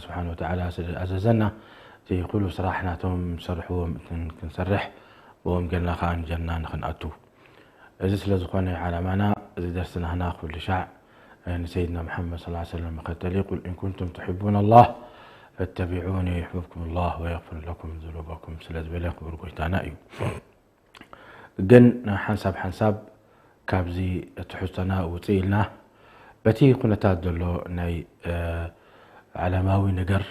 ስብሓን ወተዓላ ስለ ኣዘዘና፣ እቲ ኩሉ ስራሕ ናቶም ዝሰርሕዎም እትን ክንሰርሕ፣ ብኦም ጌርና ከኣ ንጀና ንኽንኣቱ። እዚ ስለ ዝኾነ ዓላማና፣ እዚ ደርሲ ናህና ኩሉ ሻዕ፣ እ፣ ንሰይድና መሓመድ ሰለላሁ ዐለይሂ ወሰለም መኸተሊ፣ "ቁል ኢን ኩንቱም ትሕቡነ ኣላህ ፈተቢዑኒ ዩሕብብኩም ኣላህ ወየግፍር ለኩም ዙኑበኩም" ስለ ዝበለ ክቡር ጎይታና እዩ። ግን ሓንሳብ ሓንሳብ ካብዚ ትሕዝቶና ውፅእ ኢልና፣ በቲ ኩነታት ዘሎ ናይ፣ እ፣ ዓለማዊ ነገር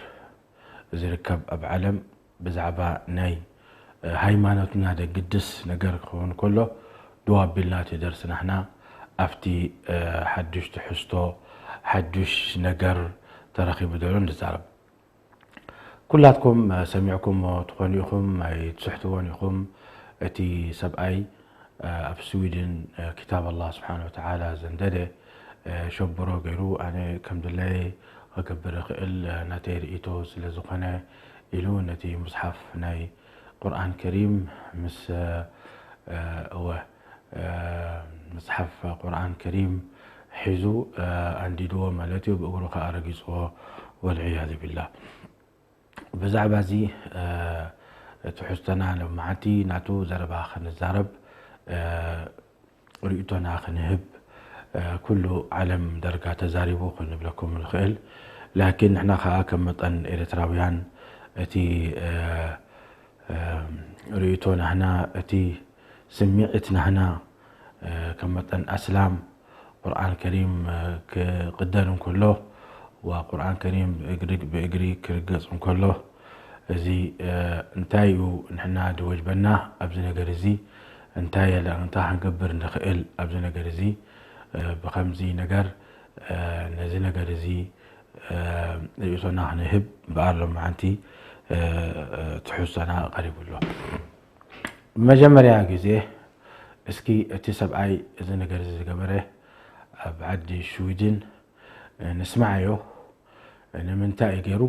ዝርከብ ኣብ ዓለም ብዛዕባ ናይ፣ እ፣ ሃይማኖትና ደግድስ ነገር ክኸውን ከሎ፣ ደው ኣቢልና እቲ ደርሲ ናህና ኣብቲ፣ እ፣ ሓዱሽ ትሕዝቶ፣ ሓዱሽ ነገር ተረኺቡ ዘሎ ንዛረብ። ኩላትኩም፣ እ፣ ሰሚዕኩሞ ትኾኑ ኢኹም፣ ኣይትስሕትዎን ኢኹም። እቲ ሰብኣይ፣ እ፣ ኣብ ስዊድን፣ እ፣ ክታብ ኣላህ ስብሓን ወተዓላ ዘንደደ፣ እ፣ ሸብሮ ገይሩ፣ ኣነ ከም ድለየ ክገብር እኽእል፣ እ፣ ናተይ ርእይቶ ስለ ዝኾነ ኢሉ ነቲ ሙስሓፍ ናይ ቁርኣን ከሪም ምስ፣ እ፣ እወ፣ እ፣ መጽሓፍ ቁርኣን ከሪም ሒዙ፣ እ፣ ኣንዲድዎ ማለት እዩ። ብእግሩ ከኣ ረጊጽዎ፣ ወልዕያዙ ቢላህ። ብዛዕባ እዚ፣ እ፣ ትሕዝቶና ሎማዓንቲ ናቱ ዘረባ ክንዛረብ፣ እ፣ ርእይቶና ክንህብ፣ እ፣ ኩሉ ዓለም ደርጋ ተዛሪቡ ክንብለኩም ንኽእል። ላኪን ንሕና ከኣ ከም መጠን ኤርትራውያን እቲ፣ እ፣ እ፣ ርእይቶ ናህና፣ እቲ ስምዒት ናህና፣ እ፣ ከም መጠን ኣስላም ቁርኣን ከሪም፣ እ፣ ክቕደድ እንከሎ፣ ዋ ቁርኣን ከሪም ብእግሪ፣ ብእግሪ ክርገጽ እንከሎ፣ እዚ፣ እ፣ እንታይ እዩ ንሕና ድወጅበና ኣብዚ ነገር እዚ? እንታይ የለ፣ እንታይ ክንገብር ንኽእል ኣብዚ ነገር እዚ? እ፣ ብኸምዚ ነገር፣ እ፣ ነዚ ነገር እዚ፣ እ፣ ርእይቶና ክንህብ እምበኣር ሎማዓንቲ፣ እ፣ እ፣ ትሕዝቶና ቀሪቡ ኣሎ። ብመጀመርያ ግዜ እስኪ እቲ ሰብኣይ እዚ ነገር እዚ ዝገበረ ኣብ ዓዲ ሽዊድን፣ እ፣ ንስማዓዮ። ንምንታይ እዩ ገይሩ?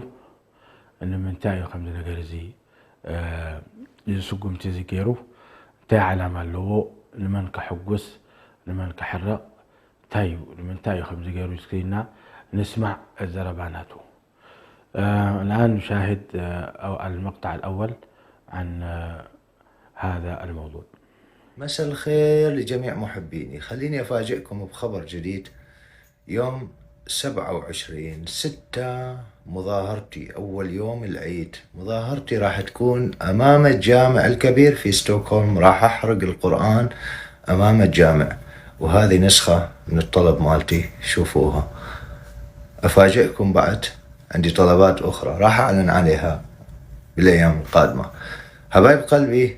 ንምንታይ እዩ ከምዚ ነገር እዚ፣ እ፣ እዚ ስጉምቲ እዚ ገይሩ? እንታይ ዓላማ ኣለዎ? ንመን ከሐጉስ? ንመን ከሕርቕ? እንታይ እዩ? ንምንታይ እዩ ከምዚ ገይሩ? እስኪ ኢና ንስማዕ ዘረባ ናቱ። آه، الآن نشاهد، آه، أو المقطع الأول عن، آه، هذا الموضوع. مساء الخير لجميع محبيني. خليني أفاجئكم بخبر جديد. يوم سبعة وعشرين ستة مظاهرتي، أول يوم العيد. مظاهرتي راح تكون أمام الجامع الكبير في ستوكهولم، راح أحرق القرآن أمام الجامع. وهذه نسخة من الطلب مالتي، شوفوها. أفاجئكم بعد، عندي طلبات أخرى راح أعلن عليها بالأيام القادمة. حبايب قلبي،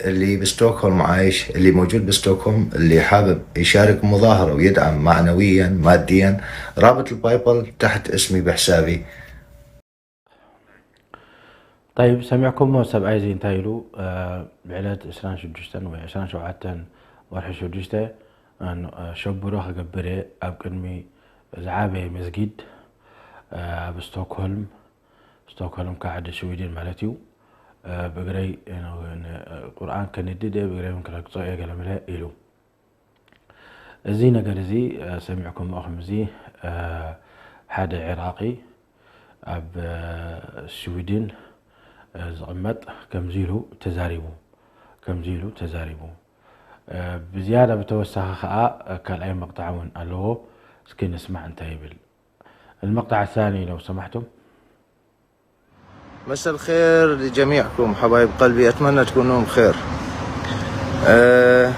اللي بستوكهولم عايش، اللي موجود بستوكهولم، اللي حابب يشارك مظاهرة ويدعم معنويا ماديا، رابط البايبل تحت اسمي بحسابي. طيب، ሰሚዕኩሞ ሰብኣይ እዚ እንታይ ኢሉ? እ፣ ብዕለት ዕስራን ሽዱሽተን ወይ ዕስራን ሸውዓተን ወርሒ ሽዱሽተ፣ እ፣ ሸብሮ ክገብር እየ ኣብ ቅድሚ ዝዓበየ መስጊድ፣ እ፣ ኣብ ስቶክሆልም፣ ስቶክሆልም ከዓ ዓዲ ሽዊድን ማለት እዩ። እ፣ ብእግረይ፣ እ፣ ን-፣ ቁርኣን ከንድድ እየ፣ ብእግረይ እውን ክረግጾ እየ ገለ መለ ኢሉ። እዚ ነገር እዚ፣ እ፣ ሰሚዕኩምኦ ከምዚ፣ እ፣ ሓደ ዒራቒ ኣብ፣ እ፣ ስዊድን፣ እ፣ ዝቕመጥ ከምዚ ኢሉ ተዛሪቡ፣ ከምዚ ኢሉ ተዛሪቡ። እ፣ ብዝያዳ ብተወሳኺ ኸኣ፣ እ፣ ካልኣይ መቕጣዕ እውን ኣለዎ። እስኪ ንስማዕ እንታይ ይብል። المقطع الثاني لو سمحتم. مساء الخير لجميعكم حبايب قلبي، أتمنى تكونون بخير. أه،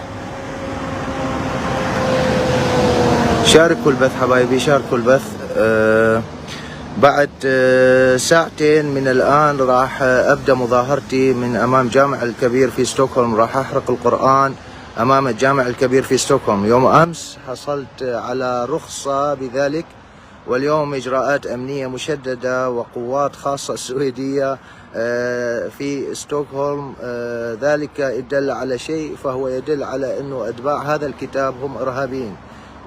شاركوا البث حبايبي، شاركوا البث. أه، بعد، أه، ساعتين من الآن راح أبدأ مظاهرتي من أمام جامع الكبير في ستوكهولم، راح أحرق القرآن أمام الجامع الكبير في ستوكهولم. يوم أمس حصلت على رخصة بذلك، واليوم إجراءات أمنية مشددة وقوات خاصة سويدية، آه، في ستوكهولم. آه، ذلك إن دل على شيء فهو يدل على أنه أتباع هذا الكتاب هم إرهابيين،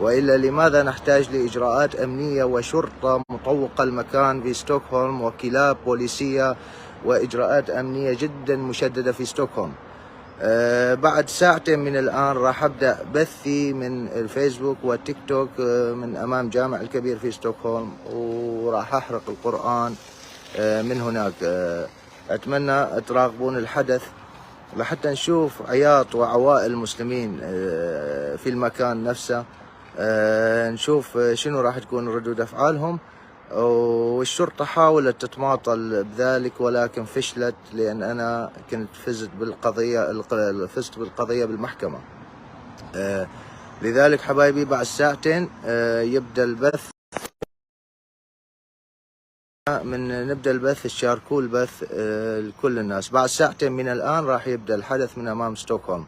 وإلا لماذا نحتاج لإجراءات أمنية وشرطة مطوقة المكان في ستوكهولم وكلاب بوليسية وإجراءات أمنية جدًا مشددة في ستوكهولم؟ آه، بعد ساعتين من الآن راح أبدأ بثي من الفيسبوك والتيك توك، آه، من أمام جامع الكبير في ستوكهولم، وراح أحرق القرآن، آه، من هناك. آه، أتمنى تراقبون الحدث لحتى نشوف عياط وعوائل المسلمين، آه، في المكان نفسه. آه، نشوف، آه، شنو راح تكون ردود أفعالهم. والشرطة حاولت تتماطل بذلك، ولكن فشلت، لأن أنا كنت فزت بالقضية، الق-، فزت بالقضية بالمحكمة. آه، لذلك حبايبي، بعد ساعتين، آه، يبدأ البث. من نبدأ البث، تشاركوا البث، آه، لكل الناس. بعد ساعتين من الآن راح يبدأ الحدث من أمام ستوكهولم،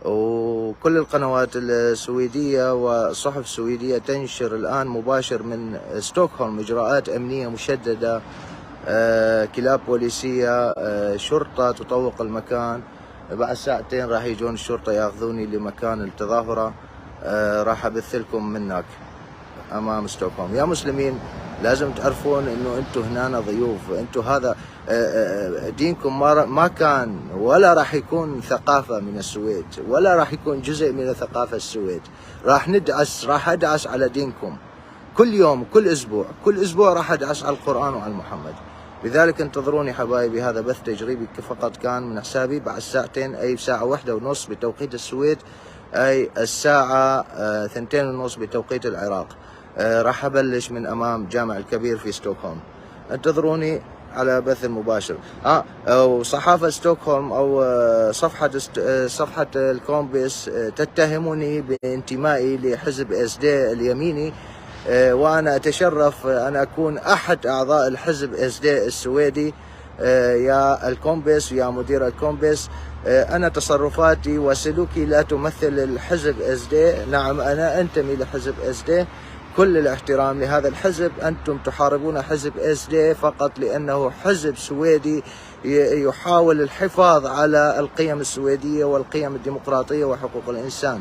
وكل القنوات السويدية والصحف السويدية تنشر الآن مباشر من ستوكهولم إجراءات أمنية مشددة، آه، كلاب بوليسية، آه، شرطة تطوق المكان. بعد ساعتين راح يجون الشرطة ياخذوني لمكان التظاهرة. آه، راح أبث لكم من هناك أمام ستوكهولم. يا مسلمين، لازم تعرفون إنه أنتوا هنا ضيوف. أنتوا هذا، آه، آه، دينكم ما ر-، ما كان ولا راح يكون ثقافة من السويد، ولا راح يكون جزء من ثقافة السويد. راح ندعس، راح أدعس على دينكم كل يوم، كل أسبوع، كل أسبوع راح أدعس على القرآن وعلى محمد. لذلك انتظروني حبايبي، هذا بث تجريبي فقط كان من حسابي. بعد ساعتين، أي ساعة واحدة ونص بتوقيت السويد، أي الساعة، آه، ثنتين ونص بتوقيت العراق، آه، راح أبلش من أمام جامع الكبير في ستوكهولم. انتظروني على بث المباشر. آه، وصحافة ستوكهولم أو، آه، صفحة است-، آه، صفحة الكومبيس، آه، تتهمني بانتمائي لحزب إس دي اليميني، آه، وأنا أتشرف أن أكون أحد أعضاء الحزب إس دي السويدي. آه، يا الكومبيس، يا مدير الكومبيس، آه، أنا تصرفاتي وسلوكي لا تمثل الحزب إس دي. نعم، أنا أنتمي لحزب إس دي. كل الاحترام لهذا الحزب. أنتم تحاربون حزب إس دي فقط لأنه حزب سويدي ي-، يحاول الحفاظ على القيم السويدية والقيم الديمقراطية وحقوق الإنسان.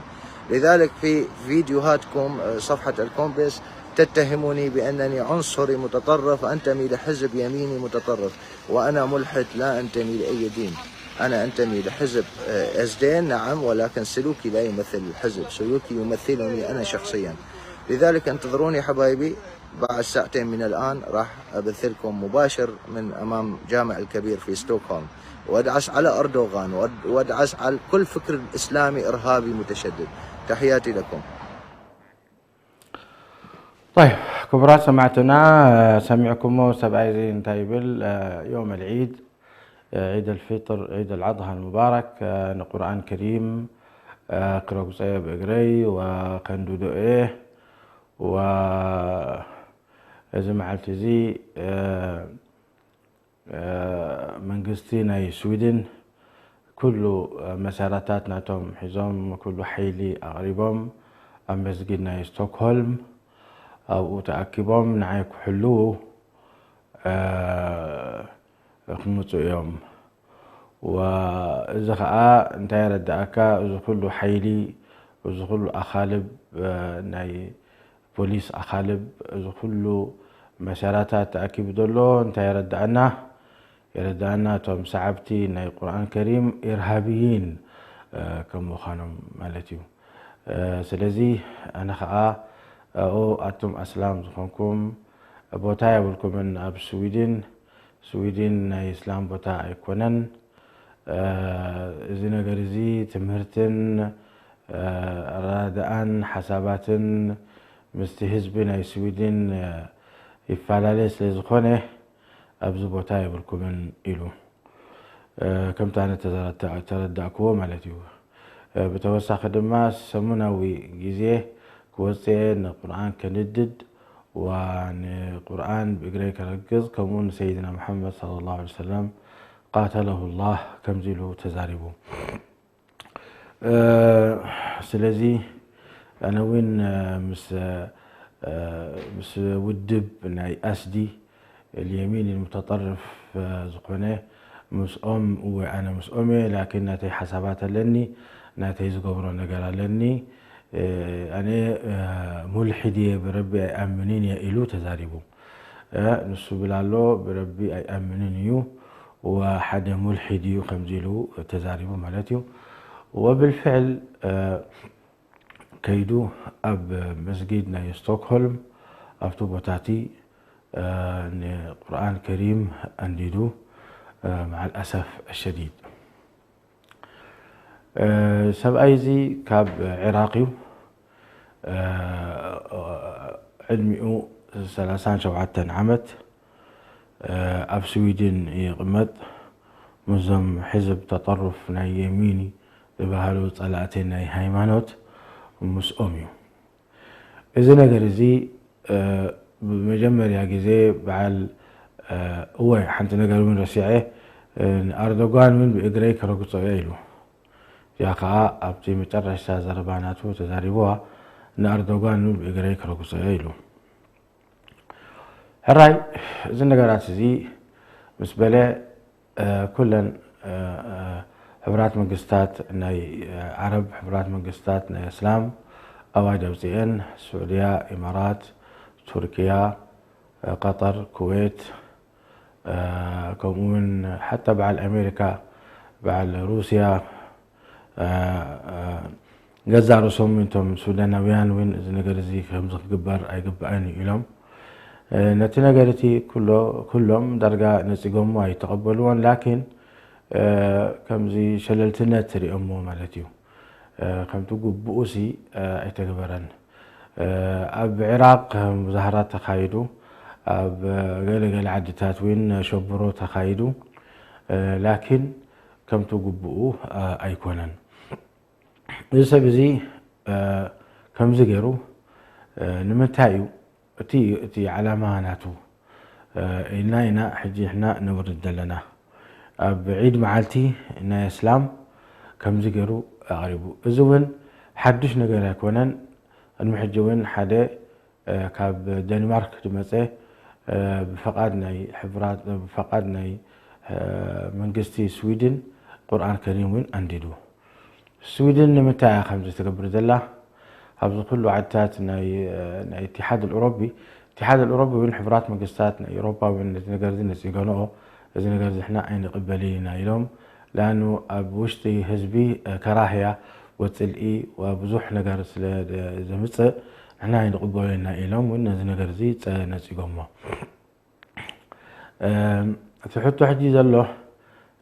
لذلك في فيديوهاتكم، آه، صفحة الكومبيس، تتهمني بأنني عنصري متطرف، أنتمي لحزب يميني متطرف، وأنا ملحد لا أنتمي لأي دين. أنا أنتمي لحزب، آه، إس دي، نعم، ولكن سلوكي لا يمثل الحزب، سلوكي يمثلني أنا شخصيًا. لذلك انتظروني حبايبي، بعد ساعتين من الآن راح أبث لكم مباشر من أمام جامع الكبير في ستوكهولم، وأدعس على أردوغان، وأد-، وأدعس على كل فكر إسلامي إرهابي متشدد. تحياتي لكم. طيب، ክቡራት ሰማዕትና፣ ሰሚዕኩሞ ሰብኣይ እዚ እንታይ ይብል? ዮም ኣልዒድ፣ ዒድ ኣልፊጥር፣ ዒድ ኣልዓድሃ ኣልሙባረክ፣ ንቁርኣን ከሪም ክረግጾ እየ ብእግረይ ወከንድዶ እየ። ወእዚ መዓልቲ እዚ መንግስቲ ናይ ስዊድን ኩሉ መሳርያታት ናቶም ሒዞም፣ ኩሉ ሓይሊ ኣቕሪቦም ኣብ መስጊድ ናይ ስቶክሆልም ኣብኡ ተኣኪቦም ንዓይ ክሕልዉ ክመጹ እዮም። ወእዚ ኸኣ እንታይ የረድኣካ? እዚ ኩሉ ሓይሊ፣ እዚ ኩሉ ኣኻልብ ናይ ፖሊስ ኣኻልብ፣ እዚ ኩሉ መሳርያታት ተኣኪቡ ዘሎ እንታይ የረድኣና? የረድኣና እቶም ሰዓብቲ ናይ ቁርኣን ከሪም ኢርሃብይን ከም ምዃኖም ማለት እዩ። ስለዚ ኣነ ኸኣ ኦ ኣቱም ኣስላም ዝኾንኩም ቦታ የብልኩምን ኣብ ስዊድን። ስዊድን ናይ እስላም ቦታ ኣይኮነን። እዚ ነገር እዚ ትምህርትን ኣረዳድኣን ሓሳባትን ምስቲ ህዝቢ ናይ ስዊድን ይፈላለ ስለ ዝኾነ ኣብዚ ቦታ የብልኩምን ኢሉ። ከምቲ ኣነ ተረዳእክዎ ማለት እዩ። ብተወሳኺ ድማ ሰሙናዊ ግዜ ክወፅእ ንቁርኣን ከንድድ ወንቁርኣን ብእግረይ ከረግፅ ከምኡ ንሰይድና መሓመድ صلى الله عليه وسلم قاتله الله ከምዚ ኢሉ ተዛሪቡ። ስለዚ ኣነ እውን ምስ ምስ ውድብ ናይ ኣስዲ اليمين المتطرف ዝኾነ ምስኦም እወ ኣነ ምስኦም እየ ላኪን ናተይ ሓሳባት ኣለኒ ናተይ ዝገብሮ ነገር ኣለኒ ኣነ ሙልሒድ እየ ብረቢ ኣይኣምንን እየ ኢሉ ተዛሪቡ ንሱ ብላሎ ብረቢ ኣይኣምንን እዩ ወሓደ ሙልሒድ እዩ ከምዚ ኢሉ ተዛሪቡ ማለት እዩ ወብልፍዕል ከይዱ ኣብ መስጊድ ናይ ስቶክሆልም ኣብቲ ቦታቲ ንቁርኣን ከሪም ኣንዲዱ። መዓል ኣሰፍ ሸዲድ ሰብኣይ እዚ ካብ ዒራቅ እዩ። ዕድሚኡ ሰላሳን ሸውዓተን ዓመት ኣብ ስዊድን ይቕመጥ። ምስዞም ሕዝብ ተጠሩፍ ናይ የሚኒ ዝበሃሉ ጸላእቲ ናይ ሃይማኖት ምስኦም እዩ። እዚ ነገር እዚ ብመጀመርያ ግዜ በዓል እወ ሓንቲ ነገር እውን ረሲዐ ንኣርዶጋን እውን ብእግረይ ክረግጾ እየ ኢሉ። እዚኣ ከዓ ኣብቲ መጨረሽታ ዘረባ ናቱ ተዛሪብዋ ንኣርዶጋን እውን ብእግረይ ክረግጾ እየ ኢሉ። ሕራይ እዚ ነገራት እዚ ምስ በለ ኩለን ሕቡራት መንግስታት ናይ ዓረብ ሕቡራት መንግስታት ናይ እስላም ኣዋጅ ኣውፅኤን ስዑድያ ኢማራት ቱርክያ ቀጠር ኩዌት ከምኡ እውን ሓታ በዓል ኣሜሪካ በዓል ሩስያ ገዛ ርእሶም እቶም ሱዳናውያን እውን እዚ ነገር እዚ ከምዚ ክግበር ኣይግባእን እዩ ኢሎም ነቲ ነገር እቲ ኩሎም ዳርጋ ነፂጎሞ ኣይተቐበልዎን ላኪን ከምዚ ሸለልትነት ሪኦሞ ማለት እዩ። ከምቲ ግቡኡ ሲ ኣይተግበረን። ኣብ ዕራቅ ሙዛሃራት ተኻይዱ፣ ኣብ ገለገለ ዓድታት እውን ሸብሮ ተኻይዱ፣ ላኪን ከምቲ ግቡኡ ኣይኮነን። እዚ ሰብ እዚ ከምዚ ገይሩ ንምንታይ እዩ እቲ እቲ ዓላማ ናቱ ኢልና ኢና ሕጂ ንሕና ነውርድ ዘለና። ኣብ ዒድ መዓልቲ ናይ እስላም ከምዚ ገይሩ ኣቕሪቡ። እዚ እውን ሓዱሽ ነገር ኣይኮነን። ቅድሚ ሕጂ እውን ሓደ ካብ ደንማርክ ዝመፀ ብፈቓድ ናይ ሕቡራት ብፈቓድ ናይ መንግስቲ ስዊድን ቁርኣን ከሪም እውን ኣንዲዱ። ስዊድን ንምንታይ እያ ከምዚ ትገብር ዘላ? ኣብዚ ኩሉ ዓድታት ናይ ናይ ኢትሓድ ኣውሮቢ ኢትሓድ ኣውሮቢ እውን ሕቡራት መንግስታት ናይ ኤውሮፓ እውን ነዚ ነገር እዚ ነፂገንኦ እዚ ነገር እዚ ንሕና ኣይንቕበልን ኢና ኢሎም። ለኣኑ ኣብ ውሽጢ ህዝቢ ከራህያ ወፅልኢ ብዙሕ ነገር ስለ ዘምፅእ ንሕና ኣይንቕበሎ ኢና ኢሎም እውን ነዚ ነገር እዚ ነፂጎሞ። እቲ ሕቶ ሕጂ ዘሎ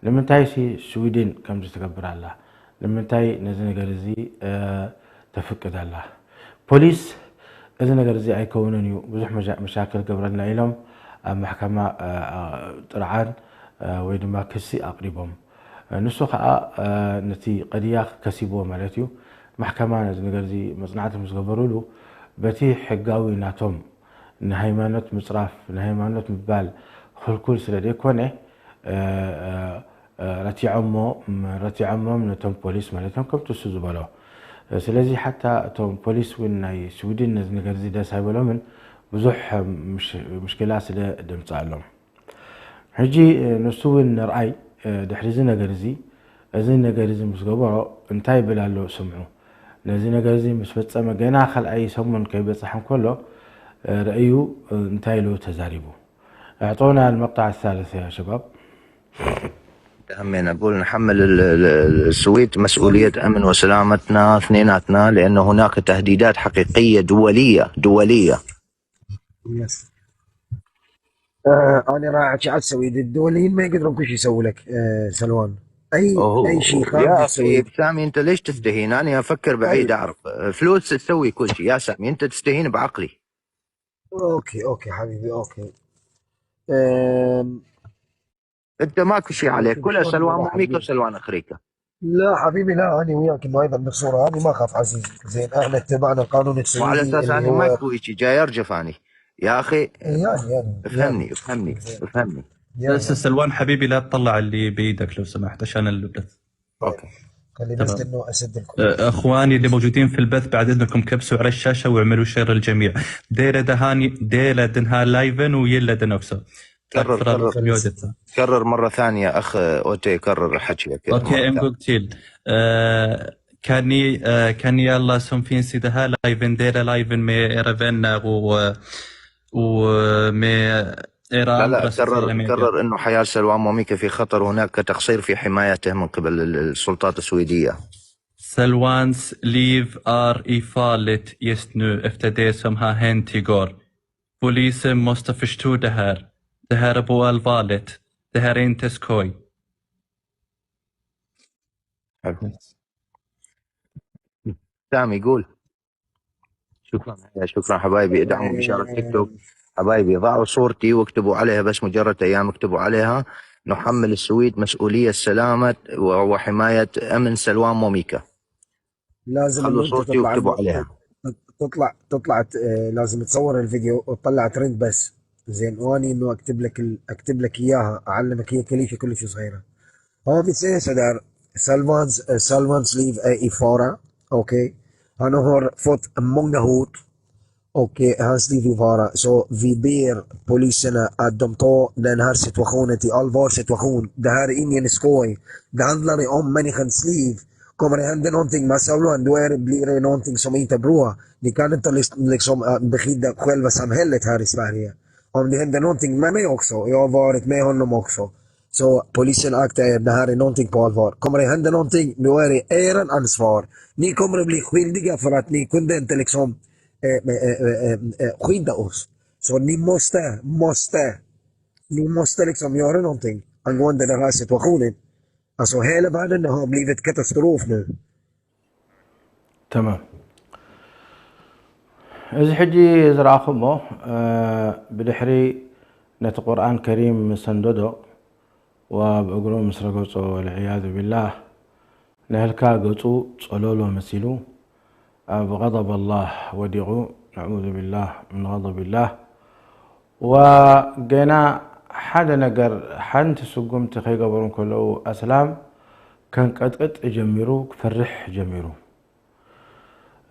ንምንታይ ሲ ስዊድን ከምዚ ትገብር ኣላ? ንምንታይ ነዚ ነገር እዚ ተፍቅድ ኣላ? ፖሊስ እዚ ነገር እዚ ኣይከውንን እዩ፣ ብዙሕ መሻክል ገብረልና ኢሎም ኣብ ማሕከማ ጥርዓን ወይ ድማ ክሲ ኣቕሪቦም። ንሱ ከዓ ነቲ ቀድያ ከሲብዎ ማለት እዩ። ማሕከማ ነዚ ነገር እዚ መፅናዕቲ ምስ ገበሩሉ በቲ ሕጋዊ ናቶም ንሃይማኖት ምፅራፍ ንሃይማኖት ምባል ክልኩል ስለ ዘይኮነ ረቲዖሞ ረቲዖሞም ነቶም ፖሊስ ማለት እዮም ከምቲ እሱ ዝበሎ። ስለዚ ሓታ እቶም ፖሊስ እውን ናይ ስዊድን ነዚ ነገር እዚ ደስ ኣይበሎምን ብዙሕ ምሽክላ ስለ ደምፅኣሎም። ሕጂ ንሱ እውን ንርኣይ ድሕሪ እዚ ነገር እዚ እዚ ነገር እዚ ምስ ገበሮ እንታይ ይብል ኣሎ ስምዑ። ነዚ ነገር እዚ ምስ ፈፀመ ገና ካልኣይ ሰሙን ከይበፅሐ እንከሎ ረእዩ እንታይ ኢሉ ተዛሪቡ። اعطونا المقطع الثالث يا شباب. همينا نقول نحمل السويد مسؤولية أمن وسلامتنا اثنيناتنا، لأن هناك تهديدات حقيقية دولية دولية. يس. آه، أنا راعي على السويد، الدوليين ما يقدرون كل شيء يسووا لك، آه، سلوان. أي أي شيء خارج يا السويد. أخي سامي، أنت ليش تستهين؟ أنا أفكر بعيد، أعرف فلوس تسوي كل شيء. يا سامي، أنت تستهين بعقلي. أوكي، أوكي حبيبي، أوكي. أم... أنت ماكو شيء عليك، كلها سلوان مميكة وسلوان أخريكة. لا حبيبي، لا، أنا وياك إنه أيضا بالصورة هذه ما أخاف عزيزي. زين، احنا اتبعنا القانون السويدي. وعلى أساس أنا ماكو شيء جاي أرجف أنا. يا أخي، يعني يعني افهمني، افهمني، افهمني. يعني بس سلوان حبيبي، لا تطلع اللي بإيدك لو سمحت، عشان البث. أوكي. خلي بس إنه أسد الكل. آه، اخواني اللي موجودين في البث، بعد اذنكم كبسوا على الشاشه واعملوا شير للجميع. ديلا دهاني، ديلا دنها لايفن ويلا دنفسه. كرر، كرر. كرر مرة ثانية أخ أوتي، كرر حكيك مرة اوكي، ثانية. انجوكتيل. آه، كاني آه، كاني يلا سون فين سيدها لايفن ديلا لايفن مي ايرفن و ومي لا، ايران لا، برسل كرر، ميديا. كرر إنه حياة سلوان موميكا في خطر، هناك تقصير في حمايته من قبل ال- السلطات السويدية. Salwans liv ar i farligt just nu efter det som har hänt igår. Polisen måste förstå det här. Det här är på allvarligt. Det här är inte skoj. سامي، قول. شكرا، شكرا حبايبي، ادعموا بإشارة تيك توك. حبايبي، ضعوا صورتي واكتبوا عليها، بس مجرد أيام اكتبوا عليها: نحمل السويد مسؤولية سلامة و- وحماية أمن سلوان موميكا. لازم خلوا انه انت صورتي تطلع واكتبوا الموضوع، عليها. تطلع تطلع ت- آه، لازم تصور الفيديو وتطلع ترند بس. زين، واني انه اكتب لك ال... اكتب لك اياها، اعلمك هي كليشه كلش صغيره. هو بيسيس دار سالفانز سالفانز ليف اي فورا. اوكي، انا هور فوت مونجا هوت. اوكي، هاس ليف اي فورا. سو في بير بوليسنا ادم تو دان هار سيتوخون تي الفور سيتوخون ده هار انيان سكوي. ده هاندلر ام ماني خان سليف. Kommer det hända någonting, massa av luan, då är det, blir det någonting som inte är bra. Ni kan inte liksom, liksom, eh, beskydda själva samhället här i Sverige. Om det händer någonting med mig också, jag har varit med honom också. Så polisen, akta er, det här är någonting på allvar. Kommer det hända någonting, då är det er ansvar. Ni kommer att bli skyldiga för att ni kunde inte liksom eh, eh, eh, eh, eh, skydda oss. Så ni måste, måste, ni måste liksom göra någonting angående den här situationen. Alltså hela världen har blivit katastrof nu. تمام. እዚ ሕጂ ዝረኣኹሞ እ፣ ብድሕሪ ነቲ ቁርኣን ከሪም ምስ ሰንደዶ ወብእግሩ ምስ ረገጾ ወልዕያዙ ቢላህ ንህልካ ገጹ ጸሎሎ መሲሉ ኣብ غضب الله ወዲቑ። نعوذ بالله من غضب الله። ወገና ሓደ ነገር ሓንቲ ስጉምቲ ከይገበሩ እንከለዉ ኣስላም ከንቀጥቅጥ ጀሚሩ፣ ክፈርሕ ጀሚሩ።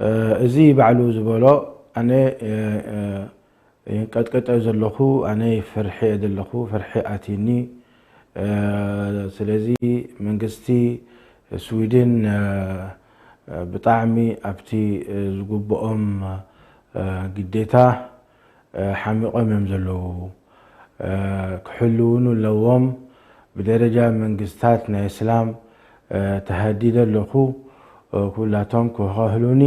እ፣ እዚ ባዕሉ ዝበሎ ኣነ እ፣ እ፣ የንቀጥቀጠ ዘለኹ ኣነ ፍርሒ እየ ዘለኹ፣ ፍርሒ ኣትዩኒ። እ፣ ስለዚ መንግስቲ ስዊድን እ፣ እ፣ ብጣዕሚ ኣብቲ እ፣ ዝግብኦም እ፣ ግዴታ እ፣ ሓሚቖም እዮም ዘለዉ። እ፣ ክሕልውኑ ኣለዎም። ብደረጃ መንግስታት ናይ እስላም እ፣ ተሃዲደ ኣለኹ። እ፣ ኩላቶም ክቐህሉኒ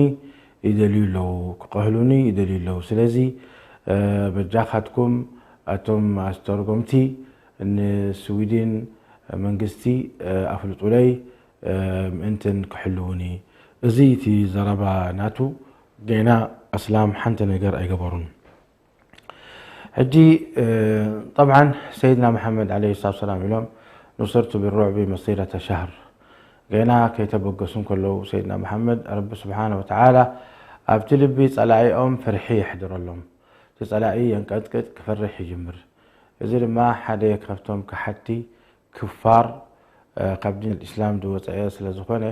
ይደልዩ ኣለዉ፣ ክቐህሉኒ ይደልዩ ኣለዉ። ስለዚ እ፣ በጃኻትኩም ኣቶም ኣስተርጎምቲ ንስዊድን መንግስቲ እ፣ ኣፍልጡለይ እ፣ ምእንትን ክሕልውኒ። እዚ እቲ ዘረባ ናቱ። ገና ኣስላም ሓንቲ ነገር ኣይገበሩን። ሕጂ እ፣ ጠብዓን ሰይድና መሓመድ ዓለይሂ ሰላቱ ሰላም ኢሎም ኑስርቱ ብሩዕቢ መሲረተ ሸህር ገና ከይተበገሱ እንከለዉ ሰይድና መሓመድ ረቢ ስብሓነ ወተዓላ ኣብቲ ልቢ ጸላኢኦም ፍርሒ የሕድረሎም። እቲ ጸላኢ የንቀጥቅጥ፣ ክፈርሕ ይጅምር። እዚ ድማ ሓደ ካብቶም ከሓድቲ ክፋር እ፣ ካብ ዲን እስላም ዝወፀአ ስለ ዝኾነ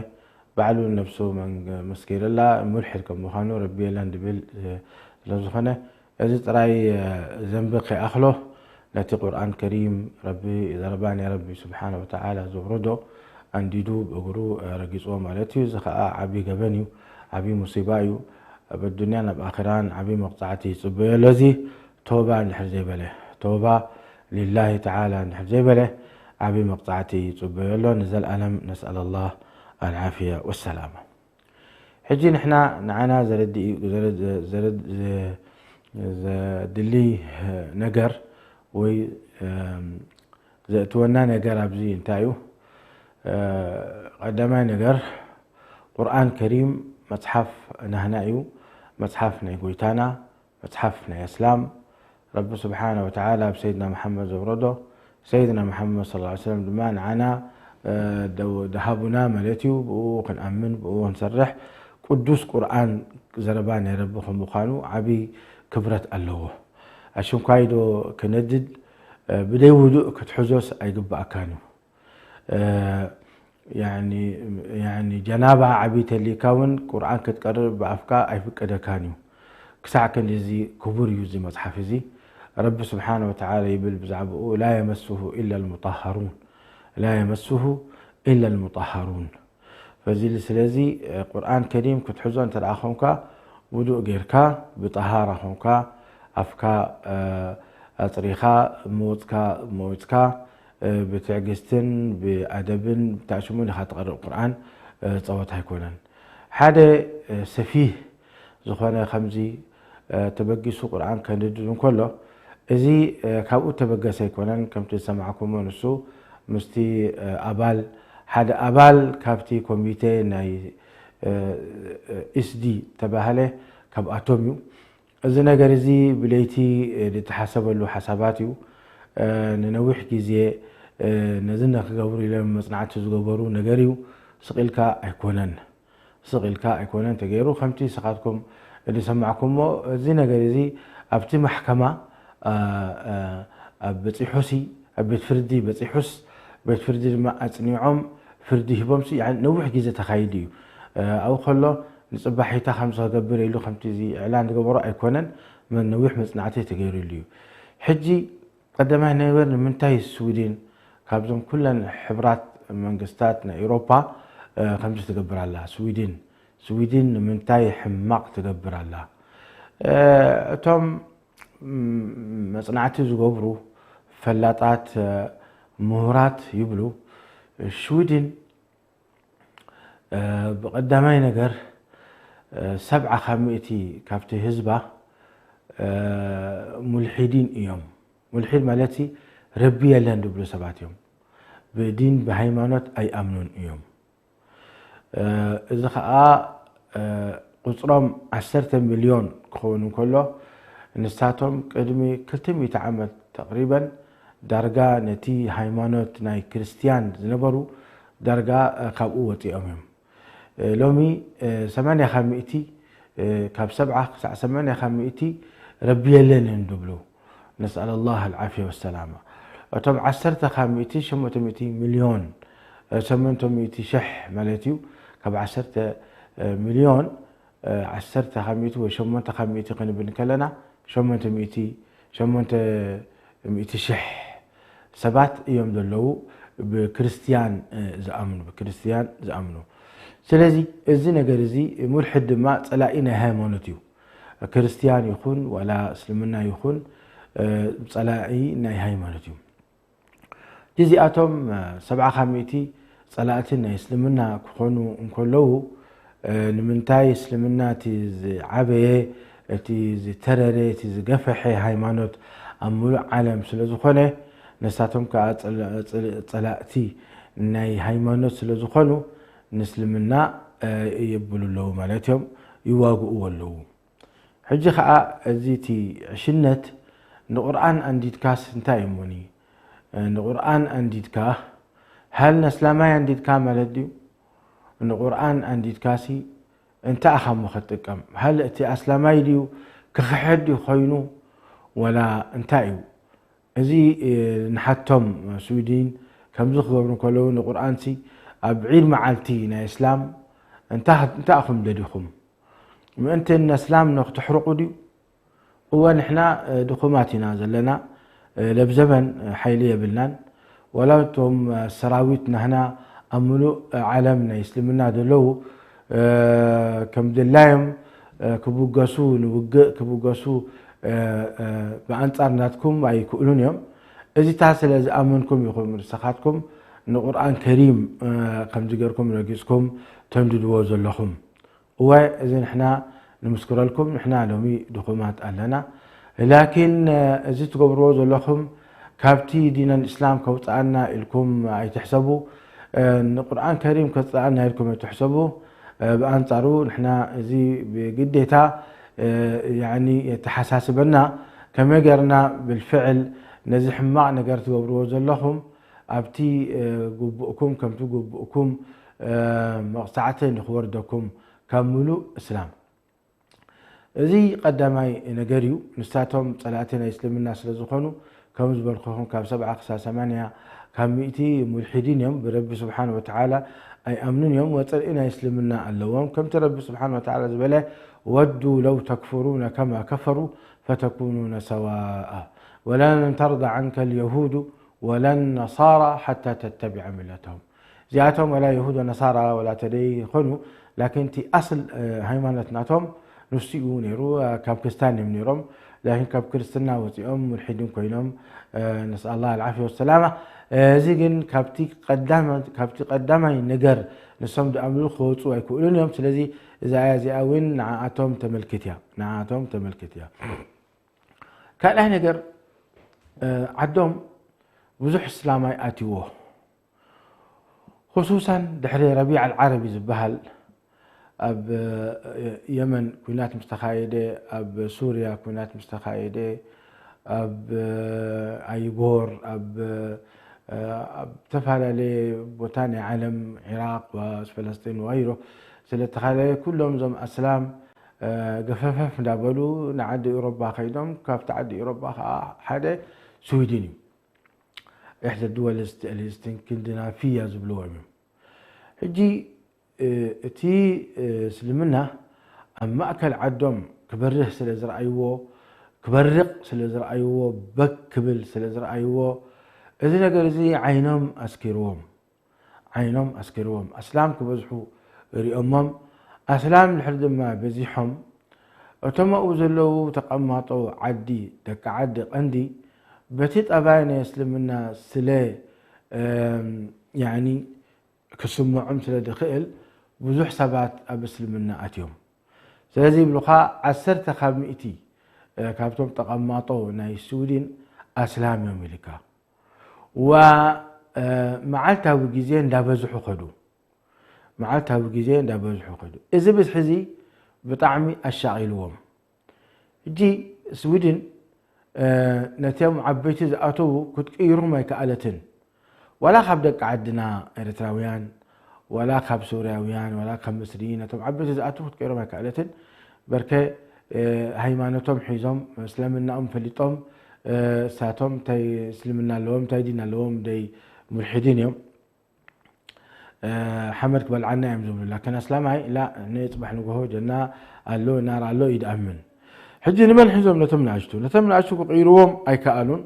ባዕሉ ነብሱ መን- መስኪርላ ሙልሕድ ከም ምዃኑ ረቢ የለን ድብል እ፣ ስለ ዝኾነ እዚ ጥራይ እ፣ ዘንቢ ከይኣኽሎ ነቲ ቁርኣን ከሪም ረቢ ዘረባ ናይ ረቢ ስብሓነ ወተዓላ ዘውረዶ ኣንዲዱ ብእግሩ እ፣ ረጊፅዎ ማለት እዩ። እዚ ከዓ ዓብዪ ገበን እዩ፣ ዓብዪ ሙሲባ እዩ። ኣብ ኣዱንያን ኣብ ኣኺራን ዓብዪ መቕፃዕቲ ይፅበዮ ኣሎ። እዚ ተውባ እንድሕር ዘይበለ፣ ተውባ ሊላሂ ተዓላ እንድሕር ዘይበለ ዓብዪ መቕፃዕቲ ይፅበዮ ኣሎ ንዘልኣለም። ነስኣል ኣላህ ኣልዓፍያ ወሰላማ። ሕጂ ንሕና ንዓና ዘረድእ ዘረድ- ዘረድ- ዘ- ዘድሊ ነገር ወይ እም፣ ዘእትወና ነገር ኣብዚ እንታይ እዩ? እ፣ ቀዳማይ ነገር ቁርኣን ከሪም መፅሓፍ ናህና እዩ፣ መፅሓፍ ናይ ጎይታና፣ መፅሓፍ ናይ እስላም። ረቢ ስብሓነ ወተዓላ ኣብ ሰይድና መሓመድ ዘውረዶ፣ ሰይድና መሓመድ ሰለላሁ ዐለይሂ ወሰለም ድማ ንዓና እ፣ ደው- ደሃቡና ማለት እዩ። ብኡ ክንኣምን ብኡ ክንሰርሕ ቅዱስ ቁርኣን ዘረባ ናይ ረቢ ከም ምዃኑ ዓብዪ ክብረት ኣለዎ። ኣሽንኳይ ዶ ክነድድ እ፣ ብደይ ውዱእ ክትሕዞስ ኣይግባኣካን እዩ። እ፣ ያኒ ያኒ ጀናባ ዓብዪ ተሊካ እውን ቁርኣን ክትቀርእ ብኣፍካ ኣይፍቀደካን እዩ። ክሳዕ ክንድዚ ክቡር እዩ እዚ መፅሓፍ እዚ። ረቢ ስብሓነ ወተዓላ ይብል ብዛዕባኡ ላ የመስሁ ኢላ ልሙጣሃሩን ላ የመስሁ ኢላ ልሙጣሃሩን። ፈዚ ስለዚ ቁርኣን ከሪም ክትሕዞ እንተ ደኣ ኾንካ ውዱእ ጌርካ ብጠሃራ ኾንካ ኣፍካ ኣፅሪኻ መወፅካ መወፅካ ብትዕግስትን ብኣደብን ብታሽሙን ኢኻ ትቐርእ ቁርኣን። ፀወታ ኣይኮነን። ሓደ ሰፊህ ዝኾነ ከምዚ ተበጊሱ ቁርኣን ከንድድ እንከሎ፣ እዚ ካብኡ ተበገሰ ኣይኮነን። ከምቲ ዝሰማዕኩሞ፣ ንሱ ምስቲ ኣባል፣ ሓደ ኣባል ካብቲ ኮሚቴ ናይ ኢስዲ ተባህለ፣ ካብኣቶም እዩ። እዚ ነገር እዚ ብለይቲ ዝተሓሰበሉ ሓሳባት እዩ። ንነዊሕ ግዜ ነዚ ንክገብሩ ኢሎም መፅናዕቲ ዝገበሩ ነገር እዩ። ስቕ ኢልካ ኣይኮነን። ስቕ ኢልካ ኣይኮነን ተገይሩ። ከምቲ ንስኻትኩም ዝሰማዕኩሞ፣ እዚ ነገር እዚ ኣብቲ ማሕከማ በፂሑሲ፣ ኣብ ቤት ፍርዲ በፂሑስ፣ ቤት ፍርዲ ድማ ኣፅኒዖም ፍርዲ ሂቦምሲ፣ ያኒ ነዊሕ ግዜ ተኻይዱ እዩ። ኣብኡ ከሎ ንፅባሒታ ከምዚ ክገብር ኢሉ ከምቲ እዚ እዕላን ዝገበሮ ኣይኮነን፣ ነዊሕ መፅናዕቲ ተገይሩሉ እዩ። ሕጂ ቀዳማይ ነገር፣ ንምንታይ ስዊድን ካብዞም ኩለን ሕብራት መንግስታት ናይ ኤውሮፓ ከምዚ ትገብር ኣላ? ስዊድን፣ ስዊድን ንምንታይ ሕማቕ ትገብር ኣላ? እቶም መፅናዕቲ ዝገብሩ ፈላጣት፣ ምሁራት ይብሉ፣ ስዊድን ብቐዳማይ ነገር ሰብዓ ካብ ሚእቲ ካብቲ ህዝባ ሙልሒዲን እዮም። ሙልሒድ ማለት ረቢ የለን ዝብሉ ሰባት እዮም። ብዲን ብሃይማኖት ኣይኣምኑን እዮም። እዚ ኸዓ ቁፅሮም ዓሰርተ ሚልዮን ክኸውን እንከሎ፣ ንሳቶም ቅድሚ ክልተ ሚእቲ ዓመት ተቕሪበን ዳርጋ ነቲ ሃይማኖት ናይ ክርስትያን ዝነበሩ ዳርጋ ካብኡ ወፂኦም እዮም። ሎሚ ሰማንያ ካብ ሚእቲ፣ ካብ ሰብዓ ክሳዕ ሰማንያ ካብ ሚእቲ ረቢ የለን እዮም ዝብሉ። ነስኣል ኣላህ ኣልዓፍያ ወሰላማ። እቶም ዓሰርተ ካብ ሚእቲ፣ ሸሞንተ ሚእቲ ሚልዮን፣ ሸሞንተ ሚእቲ ሸሕ ማለት እዩ። ካብ ዓሰርተ ሚልዮን፣ ዓሰርተ ካብ ሚእቲ ወይ ሸሞንተ ካብ ሚእቲ ክንብል ከለና፣ ሸሞንተ ሚእቲ፣ ሸሞንተ ሚእቲ ሸሕ ሰባት እዮም ዘለዉ ብክርስትያን ዝኣምኑ፣ ብክርስትያን ዝኣምኑ። ስለዚ እዚ ነገር እዚ፣ ሙልሕድ ድማ ጸላኢ ናይ ሃይማኖት እዩ። ክርስትያን ይኹን ዋላ እስልምና ይኹን፣ ጸላኢ ናይ ሃይማኖት እዩ። እዚኣቶም ሰብዓ ካብ ሚእቲ ጸላእቲ ናይ እስልምና ክኾኑ እንከለዉ፣ ንምንታይ እስልምና እቲ ዝዓበየ፣ እቲ ዝተረረ፣ እቲ ዝገፈሐ ሃይማኖት ኣብ ምሉእ ዓለም ስለ ዝኾነ፣ ነሳቶም ከኣ ጸላ-፣ ጸላ-፣ ጸላእቲ ናይ ሃይማኖት ስለ ዝኾኑ፣ ንእስልምና የብሉ ኣለዉ ማለት እዮም፣ ይዋግእዎ ኣለዉ። ሕጂ ኸኣ እዚ እቲ ዕሽነት ንቁርኣን ኣንዲድካስ እንታይ እሞኒ? ንቁርኣን ኣንዲድካ፣ ሃል ነስላማይ ኣንዲድካ ማለት ድዩ? ንቁርኣን ኣንዲድካሲ እንታይ ኢኻ እሞ ክትጥቀም? ሃል እቲ ኣስላማይ ድዩ ክኽሕድ ድዩ ኮይኑ? ወላ እንታይ እዩ? እዚ ንሓቶም ስዊድን ከምዚ ክገብሩ እንከለዉ ንቁርኣንሲ ኣብ ዒድ መዓልቲ ናይ እስላም እንታይ፣ እንታይ ኢኹም ደሊኹም? ምእንቲ ነስላም ንክትሕርቑ ድዩ? እወ፣ ንሕና ድኹማት ኢና ዘለና፣ ለብዘበን ሓይሊ የብልናን። ወላ እቶም ሰራዊት ናህና ኣብ ምሉእ ዓለም ናይ እስልምና ዘለዉ ከም ድላዮም ክብገሱ፣ ንውግእ ክብገሱ ብኣንጻር ናትኩም ኣይክእሉን እዮም። እዚታ ስለ ዝኣመንኩም ኢኹም ንስኻትኩም ንቁርኣን ከሪም ከምዚ ጌርኩም ረጊጽኩም ተንድድዎ ዘለኹም። እወ፣ እዚ ንሕና ንምስክረልኩም፣ ንሕና ሎሚ ድኹማት ኣለና። ላኪን፣ እዚ ትገብርዎ ዘለኹም ካብቲ ዲነል እስላም ከውፅኣና ኢልኩም ኣይትሕሰቡ። ንቁርኣን ከሪም ከውፅኣና ኢልኩም ኣይትሕሰቡ። ብኣንፃሩ ንሕና እዚ ብግዴታ፣ ያኒ፣ የተሓሳስበና፣ ከመይ ገርና ብልፍዕል ነዚ ሕማቕ ነገር ትገብርዎ ዘለኹም ኣብቲ ግቡእኩም፣ ከምቲ ግቡእኩም መቕፃዕቲ ንኽወርደኩም ካብ ምሉእ እስላም። እዚ ቀዳማይ ነገር እዩ። ንሳቶም ጸላእቲ ናይ እስልምና ስለ ዝኾኑ፣ ከም ዝበልኩኹም፣ ካብ ሰብዓ ክሳብ ሰማንያ ካብ ሚእቲ ሙልሒዲን እዮም። ብረቢ ስብሓን ወተዓላ ኣይኣምኑን እዮም። ወጽልኢ ናይ እስልምና ኣለዎም። ከምቲ ረቢ ስብሓን ወተዓላ ዝበለ፣ "ወዱ ለው ተክፍሩነ ከማ ከፈሩ ፈተኩኑነ ሰዋኣ ወለን ተርዳ ዓንከ ልየሁዱ ወለን ነሳራ ሓታ ተተቢዐ ሚለተሁም።" እዚኣቶም ወላ የሁድ ወነሳራ ወላ ተደይ ይኾኑ፣ ላኪን እቲ ኣስል፣ እ፣ ሃይማኖት ናቶም ንሱ እዩ ነይሩ። እ፣ ካብ ክርስትያን እዮም ነይሮም። ላኪን ካብ ክርስትና ወፂኦም ሙልሒድን ኮይኖም፣ ነስኣል ላህ ኣልዓፍያ ወሰላማ። እዚ ግን ካብቲ ቀዳማ-፣ ካብቲ ቀዳማይ ነገር ንሶም ዝኣምንሉ ክወፁ ኣይክእሉን እዮም። ስለዚ እዛ ኣያ እዚኣ እውን ንዓኣቶም ተመልክት እያ፣ ንዓኣቶም ተመልክት እያ። ካልኣይ ነገር፣ ዓዶም ብዙሕ እስላማይ ኣትይዎ። ክሱሳን ድሕሪ ረቢዕ ኣልዓረቢ ዝበሃል ኣብ የመን ኩናት ምስ ተኻየደ፣ ኣብ ሱርያ ኩናት ምስ ተኻየደ፣ ኣብ ኣይቦር፣ ኣብ፣ ኣብ ዝተፈላለየ ቦታ ናይ ዓለም፣ ዒራቕ፣ ፈለስጢን ወገይሮ ስለ ተኻየደ፣ ኩሎም እዞም ኣስላም ገፈፈፍ እንዳበሉ ንዓዲ ኤውሮጳ ከይዶም፣ ካብቲ ዓዲ ኤውሮጳ ከዓ ሓደ ስዊድን እዩ። إحدى الدول الاسكندنافية ዝብልዎም እዮም። ሕጂ እቲ እስልምና ኣብ ማእከል ዓዶም ክበርህ ስለ ዝረኣይዎ፣ ክበርቕ ስለ ዝረኣይዎ፣ በክ ክብል ስለ ዝረኣይዎ፣ እዚ ነገር እዚ ዓይኖም ኣስኪርዎም፣ ዓይኖም ኣስኪርዎም። ኣስላም ክበዝሑ ሪኦሞም፣ ኣስላም ድሕሪ ድማ በዚሖም፣ እቶም ኣብኡ ዘለዉ ተቐማጦ ዓዲ፣ ደቂ ዓዲ ቀንዲ፣ በቲ ጠባይ ናይ እስልምና ስለ፣ እም፣ ያኒ፣ ክስምዖም ስለ ዝኽእል፣ ብዙሕ ሰባት ኣብ እስልምና ኣትዮም። ስለዚ ይብሉኻ፣ ዓሰርተ ካብ ሚእቲ፣ እ፣ ካብቶም ተቐማጦ ናይ ስዊድን ኣስላም እዮም ኢልካ። ዋ፣ እ፣ መዓልታዊ ግዜ እንዳበዝሑ ከዱ። መዓልታዊ ግዜ እንዳበዝሑ ከዱ። እዚ ብዝሒ እዚ ብጣዕሚ ኣሻቒልዎም። ሕጂ ስዊድን፣ እ፣ ነቶም ዓበይቲ ዝኣተዉ ክትቅይሮም ኣይከኣለትን። ዋላ ካብ ደቂ ዓድና ኤርትራውያን፣ ዋላ ካብ ሶርያውያን፣ ዋላ ካብ ምስሪይን፣ ነቶም ዓበይቲ ዝኣተዉ ክትቅይሮም ኣይከኣለትን። በርከ፣ እ፣ ሃይማኖቶም ሒዞም፣ እስልምናኦም ፈሊጦም፣ እ፣ እሳቶም እንታይ እስልምና ኣለዎም፣ እንታይ ዲን ኣለዎም፣ ደይ ሙልሒዲን እዮም። እ፣ ሓመድ ክበልዓና እዮም ዝብሉ። ላኪን ኣስላማይ፣ ላ፣ ንጽባሕ ንግሆ ጀና ኣሎ፣ ናር ኣሎ እዩ ዝኣምን። ሕጂ ንመን ሒዞም ነቶም ንኣሽቱ? ነቶም ንኣሽቱ ክቕይርዎም ኣይከኣሉን።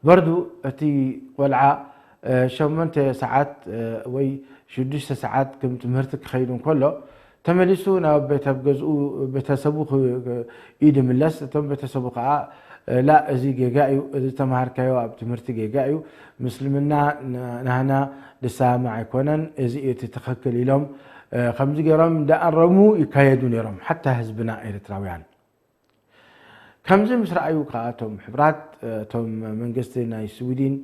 በርዱ እቲ ቆልዓ፣ እ፣ ሸሞንተ ሰዓት፣ እ፣ ወይ ሽዱሽተ ሰዓት ከም ትምህርቲ ክኸይድ እንከሎ፣ ተመሊሱ ናብ ቤተ-፣ ኣብ ገዝኡ፣ ቤተሰቡ ክ-፣ ክ-፣ እዩ ዝምለስ። እቶም ቤተሰቡ ከዓ፣ እ፣ ላ፣ እዚ ጌጋ እዩ፣ እዚ ተምሃርካዮ ኣብ ትምህርቲ ጌጋ እዩ፣ ምስልምና ን-፣ ናህና ዝሰማማዕ ኣይኮነን፣ እዚ እዩ እቲ ትኽክል ኢሎም፣ እ፣ ከምዚ ገይሮም እንዳኣረሙ ይካየዱ ነይሮም፣ ሓታ ህዝብና ኤርትራውያን። ከምዚ ምስ ረኣዩ ከኣ እቶም ሕቡራት፣ እቶም መንግስቲ ናይ ስዊድን፣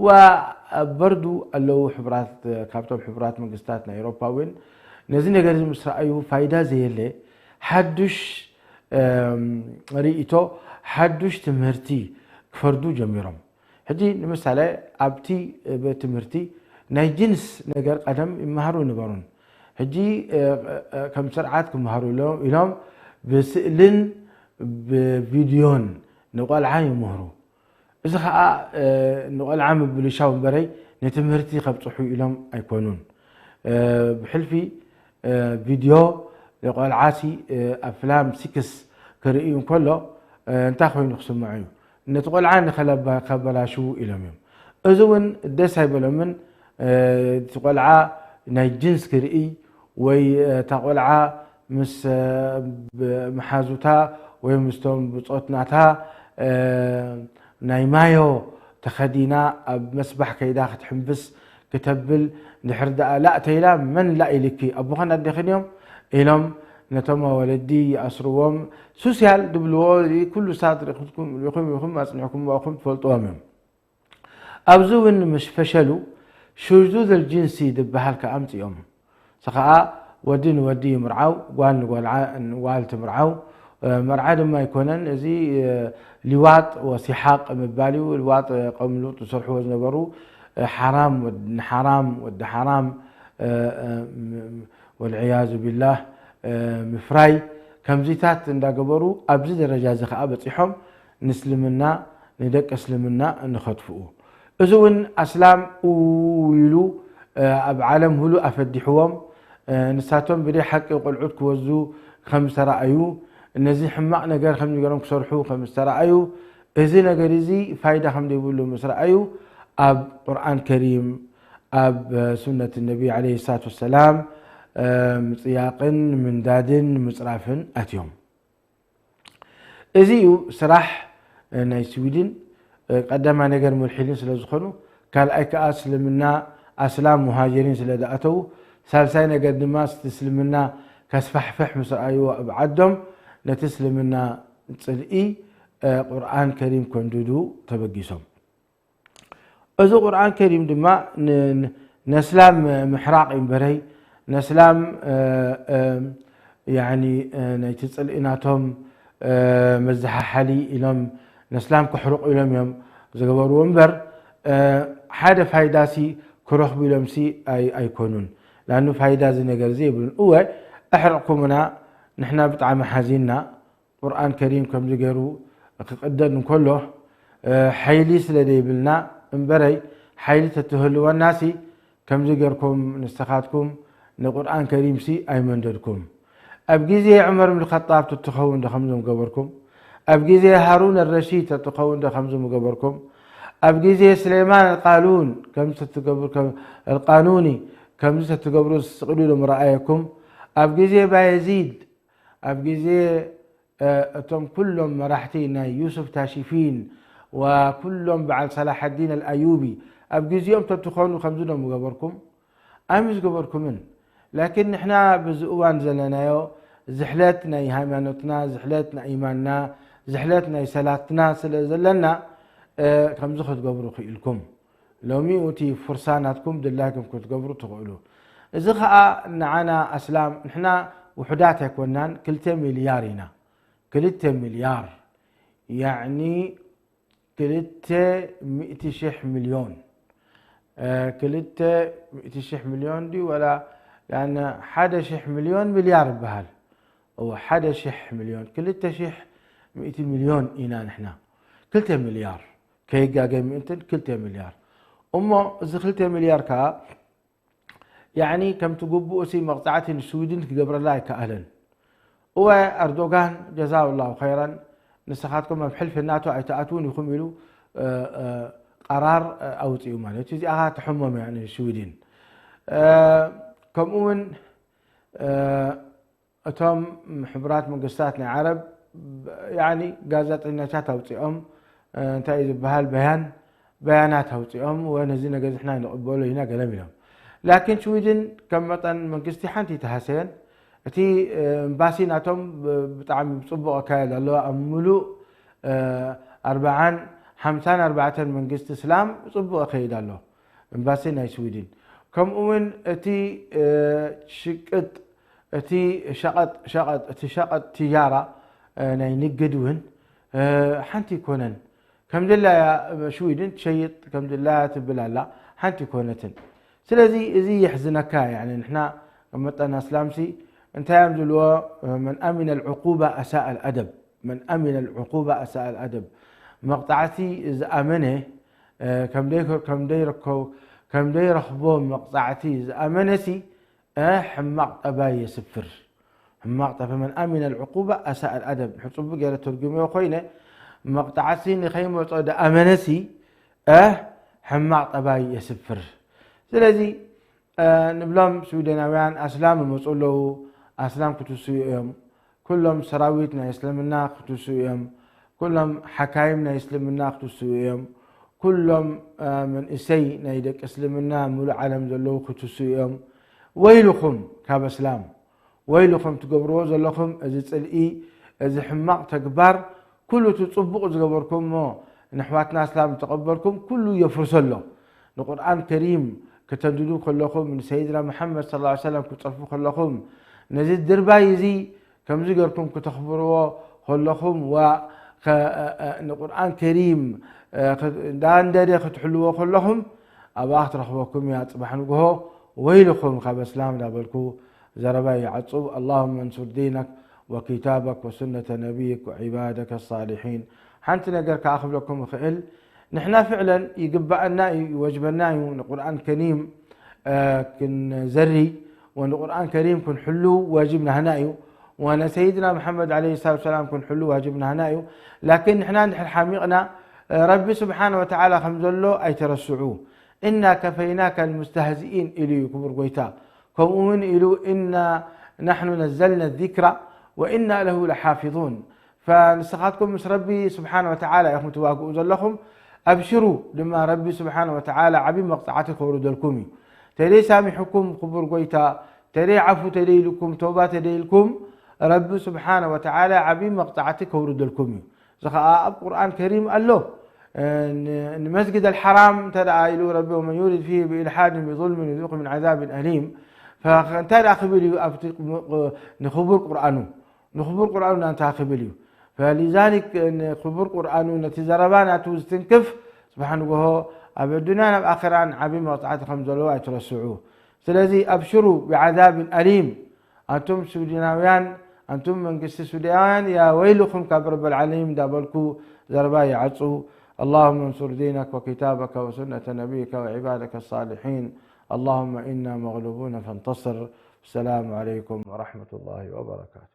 ዋ፣ በርዱ ኣለዉ ሕቡራት፣ ካብቶም ሕቡራት መንግስታት ናይ ኤውሮፓ እውን፣ ነዚ ነገር እዚ ምስ ረኣዩ ፋይዳ ዘየለ ሓዱሽ፣ እም፣ ርእይቶ፣ ሓዱሽ ትምህርቲ ክፈርዱ ጀሚሮም። ሕጂ ንምሳሌ ኣብቲ ቤት ትምህርቲ ናይ ጅንስ ነገር ቀደም ይመሃሩ ነበሩን። ሕጂ፣ እ፣ እ፣ ከም ስርዓት ክመሃሩ ኢሎ-፣ ኢሎም ብስእልን ብቪድዮን ንቆልዓ ይምህሩ። እዚ ኸኣ፣ እ፣ ንቆልዓ ምብልሻው እምበረይ ንትምህርቲ ከብጽሑ ኢሎም ኣይኮኑን። እ፣ ብሕልፊ እ፣ ቪድዮ ቆልዓሲ፣ እ፣ ኣፍላም ሲክስ ክርእዩ እንከሎ፣ እ፣ እንታይ ኮይኑ ክስምዑ እዩ? ነቲ ቆልዓ ንኸለባ-፣ ከበላሽዉ ኢሎም እዮም። እዚ እውን ደስ ኣይበሎምን። እ፣ እቲ ቆልዓ ናይ ጅንስ ክርኢ ወይ፣ እ፣ እታ ቆልዓ ምስ፣ እ፣ ብ-፣ መሓዙታ ወይ ምስቶም ብጾት ናታ፣ እ፣ ናይ ማዮ ተኸዲና ኣብ መስባሕ ከይዳ ክትሕምብስ ክተብል ድሕር ደኣ ላእ ተይላ፣ መን ላእ ኢልኪ? ኣቦኸን ኣዴኽን እዮም ኢሎም ነቶም ወለዲ ይኣስርዎም። ሱስያል ድብልዎ እዚ ኩሉ ሳት ርኢኹም፣ ርኢኹም ኢኹም ኣጽኒዕኩምዎ ኢኹም ትፈልጥዎም እዮም። ኣብዚ እውን ምስ ፈሸሉ ሹዙዝ ኣልጅንሲ ዝበሃል ከኣ ኣምጺኦም። እዚ ኸኣ ወዲ ንወዲ ይምርዓው፣ ጓል ንጓልዓ-፣ ንጓል ትምርዓው። እ፣ መርዓ ድማ ኣይኮነን፣ እዚ፣ እ፣ ሊዋጥ ወሲሓቅ ምባል እዩ። ሊዋጥ፣ እ፣ ቀውሚ ሉጥ ዝሰርሕዎ ዝነበሩ፣ እ፣ ሓራም፣ ወድ-፣ ንሓራም፣ ወዲ ሓራም፣ እ፣ እ፣ ም-፣ ወልዕያዙ ቢላህ፣ እ፣ ምፍራይ፣ ከምዚታት እንዳገበሩ ኣብዚ ደረጃ እዚ ኸኣ በጺሖም፣ ንእስልምና፣ ንደቂ እስልምና ንኸጥፍኡ። እዚ እውን ኣስላም ኡ ኢሉ፣ እ፣ ኣብ ዓለም ሙሉእ ኣፈዲሕዎም። እ፣ ንሳቶም ብደይ ሓቂ ቆልዑት ክወስዱ ከም ዝተረኣዩ፣ ነዚ ሕማቕ ነገር ከም ገይሮም ክሰርሑ ከም ዝተረኣዩ፣ እዚ ነገር እዚ ፋይዳ ከም ዘይብሉ ምስ ረኣዩ፣ ኣብ ቁርኣን ከሪም፣ ኣብ ሱነት ነቢ ዓለይሂ ሰላቱ ወሰላም፣ እ፣ ምጽያቕን ምንዳድን ምጽራፍን ኣትዮም። እዚ እዩ ስራሕ ናይ ስዊድን። ቀዳማይ ነገር ሙልሒድን ስለ ዝኾኑ፣ ካልኣይ ከኣ እስልምና ኣስላም ሙሃጀሪን ስለ ዝኣተዉ፣ ሳልሳይ ነገር ድማ እቲ እስልምና ከስፋሕፍሕ ምስ ረኣይዎ ኣብ ዓዶም፣ ነቲ እስልምና ጽልኢ ቁርኣን ከሪም ከንድዱ ተበጊሶም። እዚ ቁርኣን ከሪም ድማ ን- ን- ነስላም ምሕራቕ እዩ እምበረይ፣ ነስላም ያኒ ናይቲ ጽልኢ ናቶም መዘሓሓሊ ኢሎም፣ ነስላም ክሕርቑ ኢሎም እዮም ዝገበርዎ እምበር፣ ሓደ ፋይዳሲ ክረኽቡ ኢሎምሲ ኣይኮኑን። ላኑ ፋይዳ እዚ ነገር እዚ የብሉን። እወ፣ ኣሕርቕኩምና፣ ንሕና ብጣዕሚ ሓዚንና። ቁርኣን ከሪም ከምዚ ገይሩ ክቕደድ እንከሎ ሓይሊ ስለ ዘይብልና እምበረይ፣ ሓይሊ ተትህልወናሲ ከምዚ ገርኩም ንስኻትኩም ንቁርኣን ከሪምሲ ኣይመንደድኩም። ኣብ ግዜ ዑመር ብን ኸጣብ ተትኸውን ዶ ከምዞም ገበርኩም? ኣብ ግዜ ሃሩን ኣረሺድ ተትኸውን ዶ ከምዞም ገበርኩም? ኣብ ግዜ ስሌማን ኣልቃሉን ከምዚ ተትገብሩ፣ ከም ኣልቃኑኒ ከምዚ ተትገብሩ ስቕ ኢሉ ዶ ምረኣየኩም? ኣብ ግዜ ባየዚድ ኣብ ግዜ እቶም ኩሎም መራሕቲ ናይ ዩሱፍ ታሺፊን ወኩሎም በዓል ሰላሐዲን ኣልኣዩቢ ኣብ ግዜኦም ተትኾኑ ከምዚ ዶ ምገበርኩም? ኣይምዝገበርኩምን። ላኪን ንሕና ብዚ እዋን ዘለናዮ ዝሕለት ናይ ሃይማኖትና፣ ዝሕለት ናይ ኢማንና፣ ዝሕለት ናይ ሰላትና ስለ ዘለና ከምዚ ክትገብሩ ክኢልኩም። ሎሚ እቲ ፍርሳ ናትኩም ድላይኩም ክትገብሩ ትኽእሉ። እዚ ኸኣ ንዓና ኣስላም ንሕና ውሑዳት ኣይኮናን፣ ክልተ ሚልያር ኢና። ክልተ ሚልያር ያዕኒ ክልተ ሚእቲ ሽሕ ሚልዮን። ክልተ ሚእቲ ሽሕ ሚልዮን ድዩ ወላ ሓደ ሽሕ ሚልዮን ሚልያር ይበሃል? እወ፣ ሓደ ሽሕ ሚልዮን፣ ክልተ ሽሕ ሚእቲ ሚልዮን ኢና ንሕና። ክልተ ሚልያር። ከይጋገ ምእንትን ክልተ ሚልያር። እሞ እዚ ክልተ ሚልያር ከኣ ያዕኒ ከምቲ ግቡእሲ መቕጻዕቲ ንስዊድን ክገብረላ ኣይከኣለን። እወ፣ ኣርዶጋን ጀዛሁ ላሁ ኸይራን፣ ንስኻትኩም ኣብ ሕልፊ ናቶ ኣይትኣትውን ኢኹም ኢሉ ቀራር ኣውጺኡ ማለት እዩ። እዚኣ ተሕሞም እያ ንስዊድን። ከምኡ እውን እቶም ሕቡራት መንግስታት ናይ ዓረብ ያኒ ጋዜጠኛታት ኣውፂኦም እንታይ እዩ ዝበሃል በያን በያናት ኣውፂኦም ወ ነዚ ነገር ዝሕና ንቕበሎ ኢና ገለም ኢሎም። ላኪን ሽዊድን ከም መጠን መንግስቲ ሓንቲ ይተሃሰየን እቲ እምባሲ ናቶም ብጣዕሚ ብፅቡቕ ኣካየድ ኣለዋ ኣብ ሙሉእ ኣርባዓን ሓምሳን ኣርባዕተን መንግስቲ እስላም ብፅቡቕ ኣካይድ ኣሎ። እምባሲ ናይ ስዊድን ከምኡ እውን እቲ ሽቅጥ እቲ ሸቐጥ ሸቐጥ እቲ ሸቐጥ ትጃራ ናይ ንግድ እውን ሓንቲ ይኮነን። ከም ድላያ ሽዊድን ትሸይጥ ከም ድላያ ትብል ኣላ ሓንቲ ይኮነትን። ስለዚ እዚ የሕዝነካ። ንሕና መጠን ኣስላምሲ እንታይ እዮም ዝብልዎ? መን ኣሚነ ልዕቁባ ኣሳእ ኣልኣደብ። መን ኣሚነ ልዕቁባ ኣሳእ ኣልኣደብ። መቕፃዕቲ ዝኣመነ ከም ደይረከቡ ከም ደይረኽቦ መቕፃዕቲ ዝኣመነሲ ሕማቕ ጠባይ የስፍር። ሕማቕ ጠባይ መን ኣሚነ ልዕቁባ ኣሳእ ኣልኣደብ። ንሕፅቡ ገይረ ተርጉመዮ ኮይነ መቕፃዕትሲ ንኸይመፆ ደኣመነሲ ሕማቕ ጠባይ የስፍር። ስለዚ ንብሎም ስዊደናውያን ኣስላም ይመፁ ኣለዉ። ኣስላም ክትስኡ እዮም። ኩሎም ሰራዊት ናይ እስልምና ክትስኡ እዮም። ኩሎም ሓካይም ናይ እስልምና ክትስኡ እዮም። ኩሎም መንእሰይ ናይ ደቂ እስልምና ሙሉእ ዓለም ዘለዉ ክትስኡ እዮም። ወይልኹም ካብ ኣስላም ወይልኹም ትገብርዎ ዘለኹም እዚ ፅልኢ፣ እዚ ሕማቕ ተግባር ኩሉ እቲ ፅቡቕ ዝገበርኩሞ ንኣሕዋትና ኣስላም ዝተቐበልኩም ኩሉ የፍርሶ ኣሎ። ንቁርኣን ከሪም ክተንድዱ ከለኹም ንሰይድና መሓመድ ሰለላሁ ዐለይሂ ወሰለም ክትፀርፉ ከለኹም ነዚ ድርባይ እዚ ከምዚ ገርኩም ክተኽብርዎ ከለኹም ዋ ንቁርኣን ከሪም እንዳንደደ ክትሕልዎ ከለኹም ኣብኣ ክትረኽበኩም እያ ፅባሕ ንግሆ። ወይልኹም ካብ እስላም እንዳበልኩ ዘረባይ ይዓጽው። اللهم انصر دينك وكتابك وسنة نبيك وعبادك الصالحين. ሓንቲ ነገር ከኣ ክብለኩም እኽእል፣ ንሕና ፍዕለን ይግባኣና እዩ፣ ይወጅበና እዩ ንቁርኣን ከሪም ክንዘሪ ወንቁርኣን ከሪም ክንሕሉ ዋጅብ ናህና እዩ። ወነሰይድና መሓመድ ዓለይሂ ሰላቱ ወሰላም ክንሕሉ ዋጅብ ናህና እዩ። ላኪን ንሕና እንድሕር ሓሚቕና ረቢ ስብሓነ ወተዓላ ከም ዘሎ ኣይተረስዑ። እና ከፈይናከ ልሙስተህዚኢን ኢሉ እዩ ክቡር ጎይታ። ከምኡ እውን ኢሉ እና ናሕኑ ነዘልና ዚክራ ወእና ለሁ ለሓፊظን። فንስኻትኩም ምስ ረቢ ስብሓነ ወተዓላ ኢኹም ትዋግኡ ዘለኹም። ኣብሽሩ ድማ፣ ረቢ ስብሓነ ወተዓላ ዓቢ መቕጻዕቲ ከውርደልኩም እዩ። ተደይ ሳሚሕኩም ክቡር ጎይታ፣ ተደይ ዓፉ ተደይልኩም፣ ተውባ ተደይልኩም፣ ረቢ ስብሓነ ወተዓላ ዓቢ መቕጻዕቲ ከውርደልኩም እዩ። እዚ ኸኣ ኣብ ቁርኣን ከሪም ኣሎ። ን-፣ ንመስጊድ ኣልሓራም እንተ ደኣ ኢሉ ረቢ፣ "ወመን ዩሪድ ፊሂ ብኢልሓድን ብዙልምን ኑዚቁ ምን ዓዛብን ኣሊም"፣ ፈ-፣ እንታይ ደኣ ክብል እዩ ኣብቲ ቁ-፣ ንኽቡር ቁርኣኑ? ንኽቡር ቁርኣኑ እንታይ ክብል እዩ? ፈሊዛሊክ ንኽቡር ቁርኣኑ ነቲ ዘረባ ናቱ ዝትንክፍ፣ ጽባሕ ንግሆ ኣብ ኣዱንያን ኣብ ኣኽራን ዓቢ መቕጻዕቲ ከም ዘለዎ ኣይትረስዑ። ስለዚ ኣብሽሩ ብዓዛብን ኣሊም፣ ኣንቱም ስዊድናውያን፣ ኣንቱም መንግስቲ ስዊድናውያን፣ ያ ወይልኹም ካብ ረበል ዓለሚን እንዳበልኩ ዘረባ ይዓጹ። اللهم انصر دينك وكتابك وسنة نبيك وعبادك الصالحين. اللهم إنا مغلوبون فانتصر. السلام عليكم ورحمة الله وبركاته.